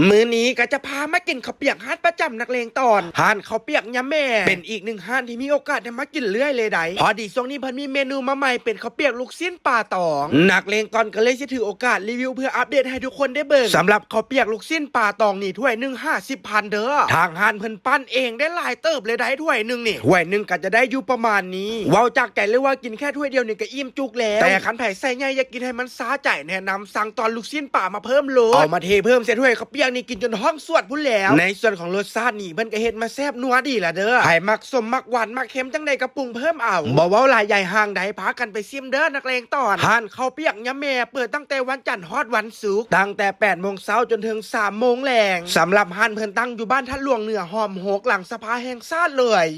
ມື້ນີ້ກໍຈະພາມາກິນເຂົ້າປຽກຮ້ານປະຈຳນັກເລງຕອນ ຮ້ານເຂົ້າປຽກຍາແມ່ ເປັນອີກໜຶ່ງຮ້ານທີ່ມີໂອກາດໄດ້ມາກິນເລື້ອຍເລີຍໃດ໋. ພໍດີຊ່ວງນີ້ເພິ່ນມີເມນູມາໃໝ່ ເປັນເຂົ້າປຽກລູກຊີ້ນປາຕອງ ນັກເລງຕອນກໍເລີຍຊິຖືໂອກາດຣີວິວເພື່ອອັບເດດໃຫ້ທຸກຄົນໄດ້ເບິ່ງ. ສຳລັບເຂົ້າປຽກລູກຊີ້ນປາຕອງນີ້ ຖ້ວຍໜຶ່ງຫ້າສິບພັນເດີ້. ທາງຮ້ານເພິ່ນປັ້ນເອງໄດ້ຫຼາຍເຕີບເລີຍໃດ໋ ຖ້ວຍໜຶ່ງນີ້ ຖ້ວຍໜຶ່ງກໍຈະໄດ້ຢູ່ປະມານນີ້. ເວົ້າຈາກໃຈເລີຍວ່າກິນແຄ່ຖ້ວຍດຽວນີ້ກໍອີ່ມຈຸກແລ້ວ ແຕ່ຄັນໃຜໃສ່ໃຫຍ່ ຢາກກິນໃຫ້ມັນຊາໃຈ ແນະນຳສັ່ງຕອນລູກຊີ້ນປາມາເພີ່ມໂລດ ເອົາມາເທເພີ່ມໃສ່ຖ້ວຍເຂົ້າປຽກນີ້ ກິນຈົນຮ້ອງສວດພຸ້ນແລ້ວ. ໃນສ່ວນຂອງລົດຊາດນີ້ ເພິ່ນກໍເຮັດມາແຊບນົວດີລະເດີ. ໃຜມັກສົ້ມ ມັກຫວານ ມັກເຄັມຈັ່ງໃດກໍປຸງເພີ່ມເອົາ. ບໍ່ເວົ້າຫຼາຍໃຫຍ່ຫ່າງໃດ ພາກັນໄປຊິມເດີ້ນັກເລງຕອນ. ຮ້ານເຂົ້າປຽກຍາແມ່ ເປີດຕັ້ງແຕ່ວັນຈັນຮອດວັນສຸກ ຕັ້ງແຕ່ແປດໂມງເຊົ້າຈົນເຖິງສາມໂມງແລງ. ສຳລັບຮ້ານເພິ່ນຕັ້ງຢູ່ບ້ານທາດຫຼວງເໜືອ ຫ້ອມຫົກ ຫຼັງສະພາແຫ່ງຊາດເລີຍ.